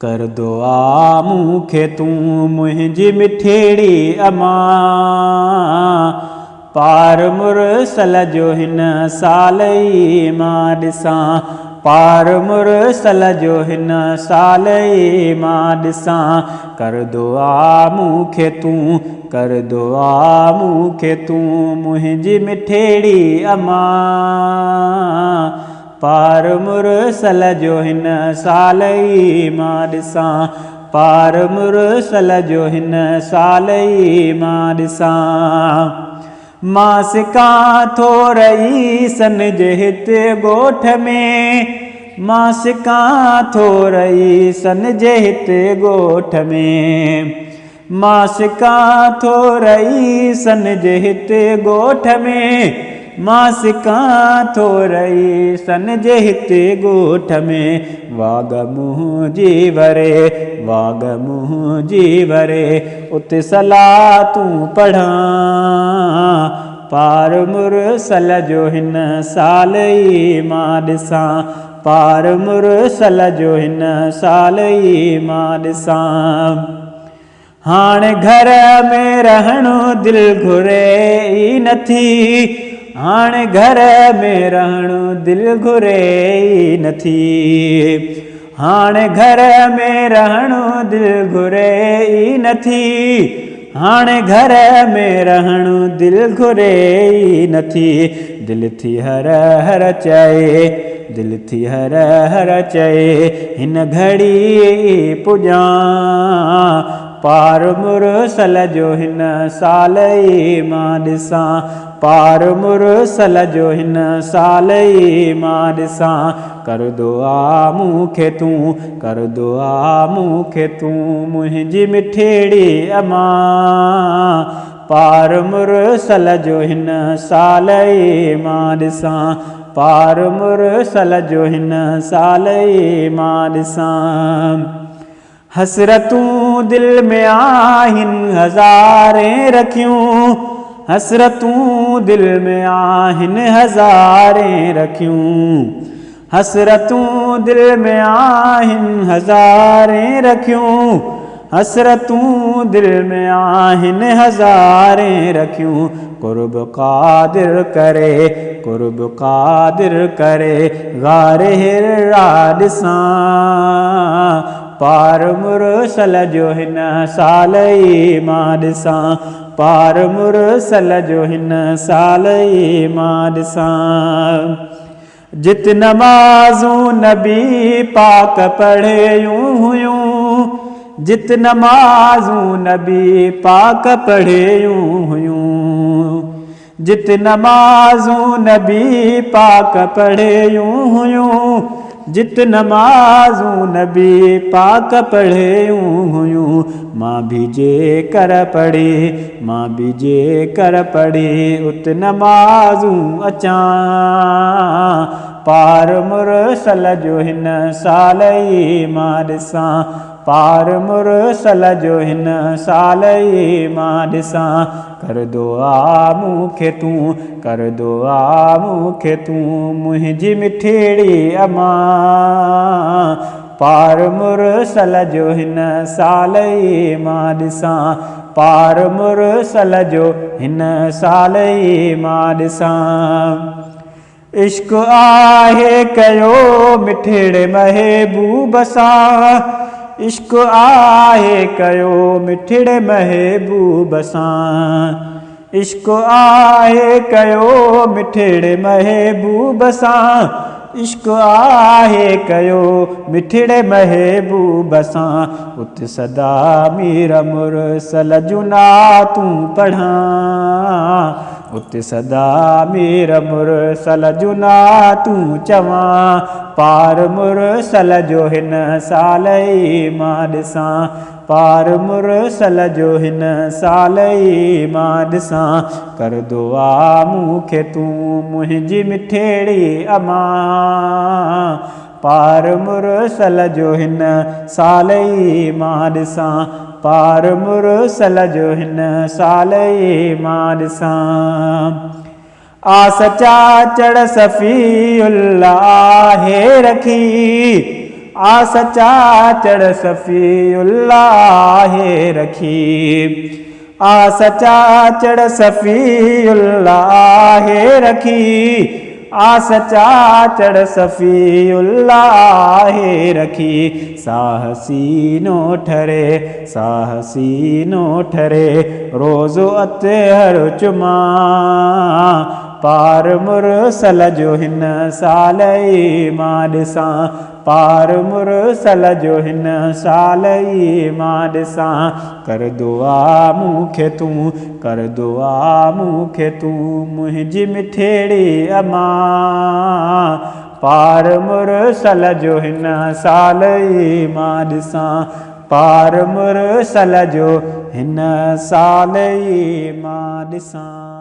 ڪر دعا مون کي تون منهنجي مٺيڙي امان پار مرسل جو هن سال ئي مان ڏسان پار مرسل جو هن سال ئي مان ڏسان ڪر دعا مون کي تون ڪر دعا مون کي تون منهنجي مٺيڙي امان پار مرسل جو هن سال ئي مان ڏسان پار مرسل جو هن سال ئي مان ڏسان مان سڪان ٿو رئيسن جي هت ڳوٺ ۾ مان سڪان ٿو رئيسن جي هت ڳوٺ ۾ مان سڪان ٿو رئيسن جي هت ڳوٺ ۾، مان سڪان ٿو رئيسن جي هت ڳوٺ ۾، واڳ منهنجي وري، واڳ منهنجي وري، ات صلاتون پڙهان، پار مرسل جو هن سال ئي مان ڏسان، پار مرسل جو هن سال ئي مان ڏسان. هاڻ گهر ۾ رهڻ دل گهري ئي نٿي، هاڻ گهر ۾ رهڻ دل گهري ئي نٿي، هاڻ گهر ۾ رهڻ دل گهري ئي نٿي، هاڻ گهر ۾ رهڻ دل گهري ئي نٿي، دل ٿي هر هر چئي، دل ٿي هر هر چئي، هن گهڙي ئي پڄان، پار مرسل جو هن سال ئي مان ڏسان، پار مرسل جو هن سال ئي مان ڏسان، ڪر دعا مون کي تون، ڪر دعا مون کي تون، منهنجي مٺيڙي امان، پار مرسل جو هن سال ئي مان ڏسان، پار مرسل جو هن سال ئي مان ڏسان. حسرتون دل ۾ آهن هزارين رکيون، حسرتون دل ۾ آهن هزارين رکيون، حسرتون دل ۾ آهن هزارين رکيون، حسرتون دل ۾ آهن هزارين رکيون، قرب قادر ڪري، قرب قادر ڪري، غار حرا ڏسان، پار مرسل جو هن سال ئي مان ڏسان، پار مرسل جو هن سال ئي مان ڏسان. جت نمازون نبي پاڪ پڙهيون هيون، جت نمازون نبي پاڪ پڙهيون هيون، جت نمازون نبي پاڪ پڙهيون هيون، جت نمازون نبي پاڪ پڙهيون هيون، مان ڀي جيڪر پڙهي، مان ڀي جيڪر پڙهي ات نمازون اچان، پار مرسل جو هن سال ئي مان ڏسان، پار مرسل جو هن سال ئي مان ڏسان، ڪر دعا مون کي تون، ڪر دعا مون کي تون، منهنجي مٺيڙي امان، پار مرسل جو هن سال ئي مان ڏسان، پار مرسل جو هن سال ئي مان ڏسان. عشق آهي ڪيو مٺڙي محبوب سان، عشق آهي ڪيو مٺڙي محبوب سان، عشق آهي ڪيو مٺڙي محبوب سان، عشق آهي ڪيو مٺڙي محبوب سان، ات سدا مير مرسل جون نعتون پڙهان، ات سدا مير مرسل جون نعتون چوان، پار مرسل جو هن سال ئي مان ڏسان، پار مرسل جو هن سال ئي مان ڏسان، ڪر دعا مون کي تون منهنجي مٺيڙي امان، پار مرسل جو هن سال ئي مان ڏسان، پار مرسل جو هن سال ئي مان ڏسان. آس چاچڙ صفي الله آهي رکي، آ سچا چڙ صفي الله رکي. آ سچا چڙ صفي الله رکي. آ سچا چڙ صفي الله رکي. ساهه سينو ٺري، ساهه سينو ٺري، روز اطهر چمان. پار مرسل جو هن سال ئي مان ڏسان، پار مرسل جو هن سال ئي مان ڏسان. ڪر دعا مون کي تون، ڪر دعا مون کي تون، منهنجي مٺيڙي امان. پار مرسل جو هن سال ئي مان ڏسان، پار مرسل جو هن سال ئي مان ڏسان.